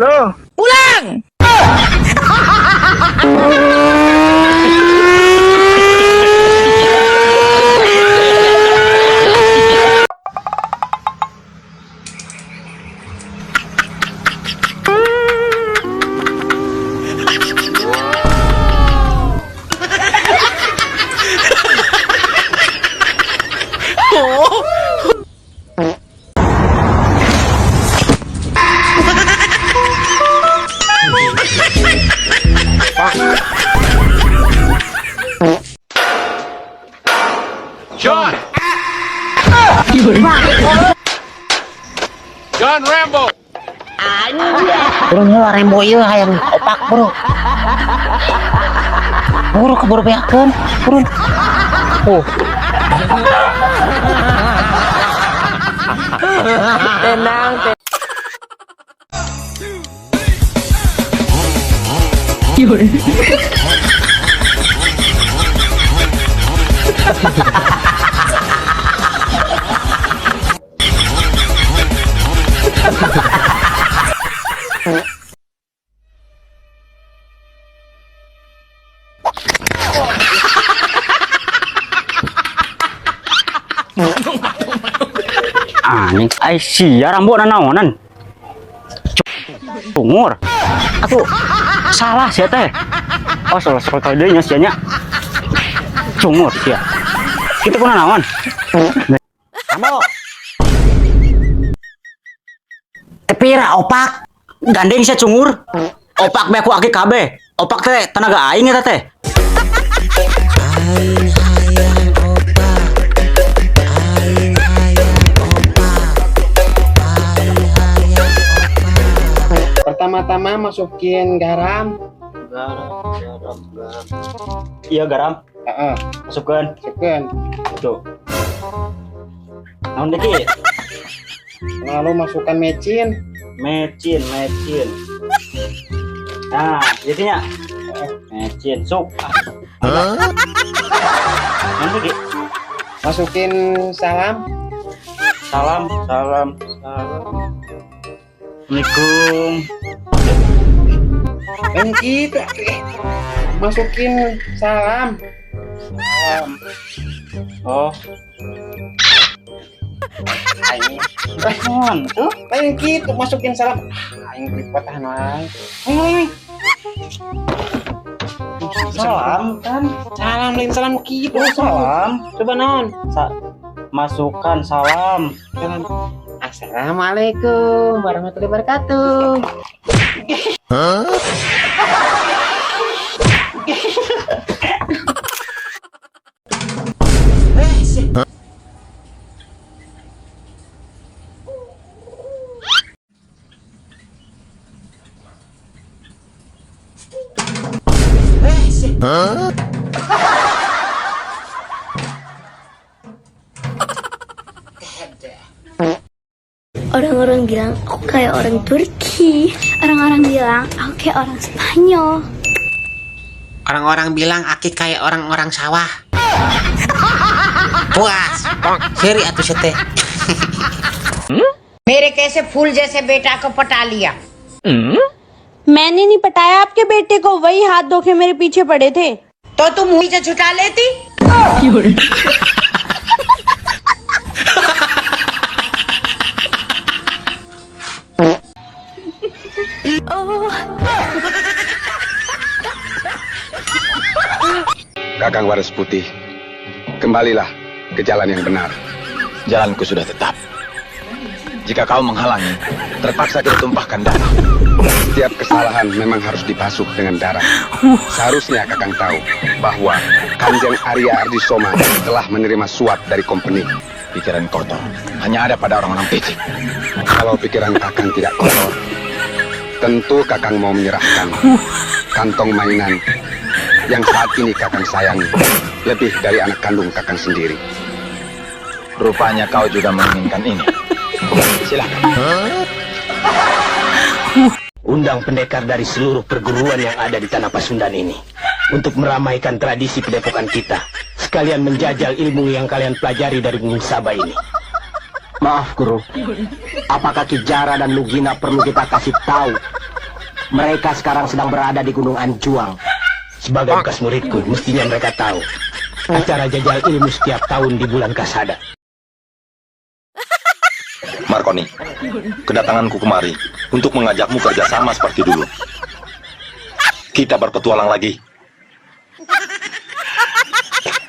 Loh. Ulang. John! John Rambo! Turun heula Rembo ieu hayang opak bro. Buru keburu beakeun, turun. Oh. Tenang. Anjing, ai sia Rambo nanaonan. Cungur. Atuh salah sia teh. Oh, salah salah deui nya sia nya. Cungur sia. Kitu kuna naon? Rambo. Tepira opak. Gandeng sia cungur. Opak be ku aki kabeh. Opak teh tenaga aing eta teh. Pertama-tama masukin garam. Garam, garam, garam. Iya garam. Heeh, Masukkan. masukkan. Tuh. Naon deui? Lalu masukkan mecin. Mecin, mecin. Nah, jadinya mecin sup. Hah? Naon deui? Masukin salam. Salam, salam, salam. Assalamualaikum. Ini gitu. Masukin salam. Salam. Oh. Aing. Naon tuh? Lain gitu masukin salam. Aing beripotan wae. Aing, aing. Salam kan? Salam lain salam gitu. Oh, salam. Coba non. Masukkan salam. Salam. Assalamualaikum warahmatullahi wabarakatuh. Orang-orang bilang aku kayak orang Turki. Orang-orang bilang aku kayak orang Spanyol. Orang-orang bilang Aki kayak orang-orang sawah. Puas. Seri atuh sete. मेरे कैसे फूल जैसे बेटा को पटा लिया। मैंने नहीं पटाया आपके बेटे को, वही हाथ धोखे मेरे पीछे पड़े थे। तो तुम मुझे से छुटा लेती। Kakang Waris Putih, kembalilah ke jalan yang benar. Jalanku sudah tetap. Jika kau menghalangi, terpaksa kita tumpahkan darah. Setiap kesalahan memang harus dibasuh dengan darah. Seharusnya Kakang tahu bahwa Kanjeng Arya Ardisoma telah menerima suap dari kompeni. Pikiran kotor hanya ada pada orang-orang picik. Kalau pikiran Kakang tidak kotor, tentu Kakang mau menyerahkan kantong mainan yang saat ini Kakang sayangi lebih dari anak kandung Kakang sendiri. Rupanya kau juga menginginkan ini. Silakan. Undang pendekar dari seluruh perguruan yang ada di tanah Pasundan ini untuk meramaikan tradisi pedepokan kita, sekalian menjajal ilmu yang kalian pelajari dari Gunung Saba ini. Maaf guru, apakah Kijara dan Lugina perlu kita kasih tahu Mereka sekarang sedang berada di Gunung Anjuang. Sebagai bekas muridku, mestinya mereka tahu acara jajal ilmu setiap tahun di bulan Kasada. Marconi, kedatanganku kemari untuk mengajakmu kerjasama seperti dulu. Kita berpetualang lagi.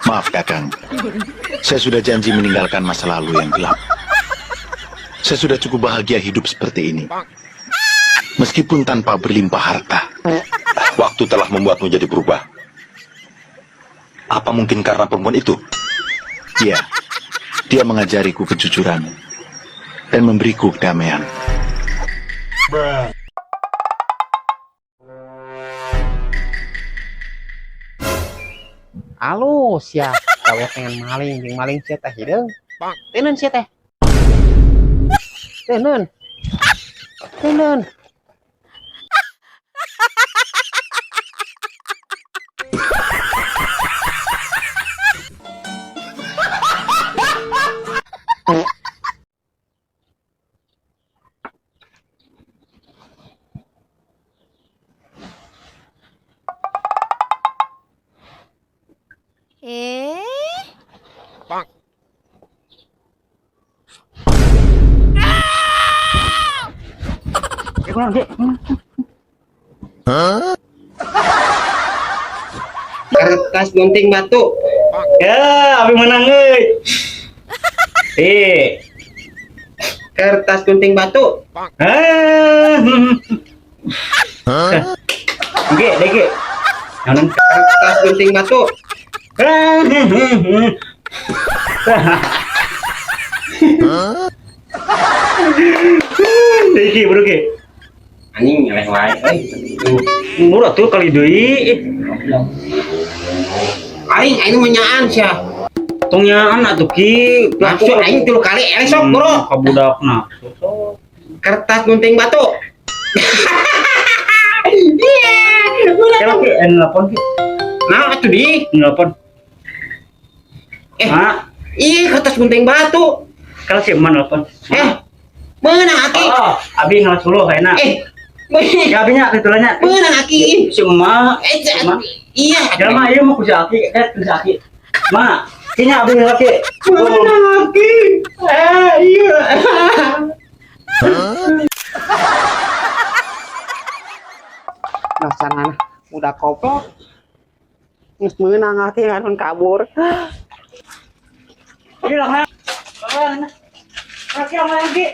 Maaf Kakang, saya sudah janji meninggalkan masa lalu yang gelap. Saya sudah cukup bahagia hidup seperti ini. Meskipun tanpa berlimpah harta. Waktu telah membuatmu jadi berubah. Apa mungkin karena perempuan itu? Ya, dia mengajariku kejujuran dan memberiku kedamaian. Alus ya, gawe pengen maling, jeung maling sia teh hideung. Teunun sia teh. Teunun. Teunun. Kertas gunting batu. Ya, abi menang euy. Eh. Kertas gunting batu. Ah. Oke, deke. Naon? Kertas gunting batu. Deke, bro ke. Anjing nyeleh wae euy. Murah tuh kali deui. Aing aing mah nyaan sia. Tong nyaan atuh ki. Langsung aing 3 kali eleh sok bro. Ka budakna. Kertas gunting batu. Iya. Kela ki nelpon ki. Nah atuh di. Nelpon. Iya kertas gunting batu. Kalau si emak nelpon. Meunang aki. Oh, abi ngalas dulu kayakna. Ya abinya kitulanya. Meunang aki. Si emak. Iya. Ya mah ieu mah ku si aki, ku si aki. Ma, kinya abi laki. Meunang aki. Iya. Dasar udah koplok. Geus meunang aki nganun kabur. Ieu lah. Aki lagi.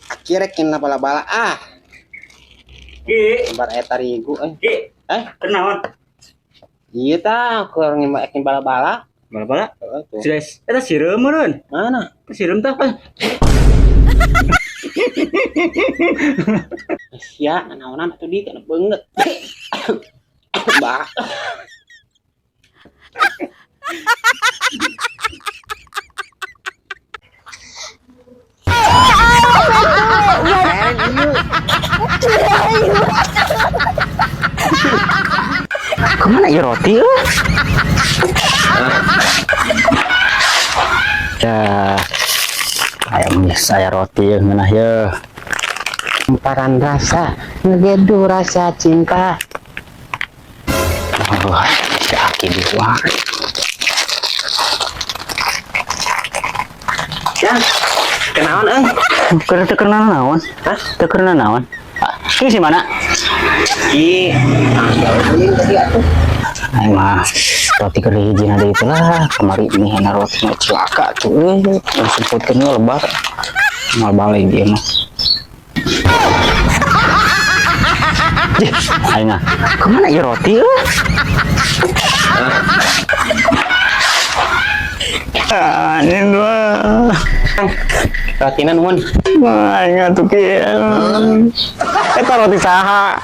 Akhirnya kena bala-bala ah. Ki. Bar eta rigu euy. Ki. Kenaon? Iya tah, keur ngebaekin bala-bala. Bala-bala? Heeh, tuh. Eta sireum meureun. Mana? Sireum tah. Sia, nanaonan atuh di kana beungeut. Bah. Kemana ya roti? Ya, ayam saya roti yang mana ya? Kumparan rasa, ngegedu rasa cinta. Oh, si aki di luar. Ya, kenaon euy? Keur teu kenal naon? Hah? Teu kenal naon? Ki si mana? Ki. Tadi atuh. Aing mah roti keur hijina deui teh lah. Kamari mie na roti na cilaka tuh euy. Semputkeun lebar. Moal balik ieu mah. Aing mah kemana ieu roti euy? Anjing dua. Rotina nuhun. Wah, aing atuh kieu. Eta roti saha?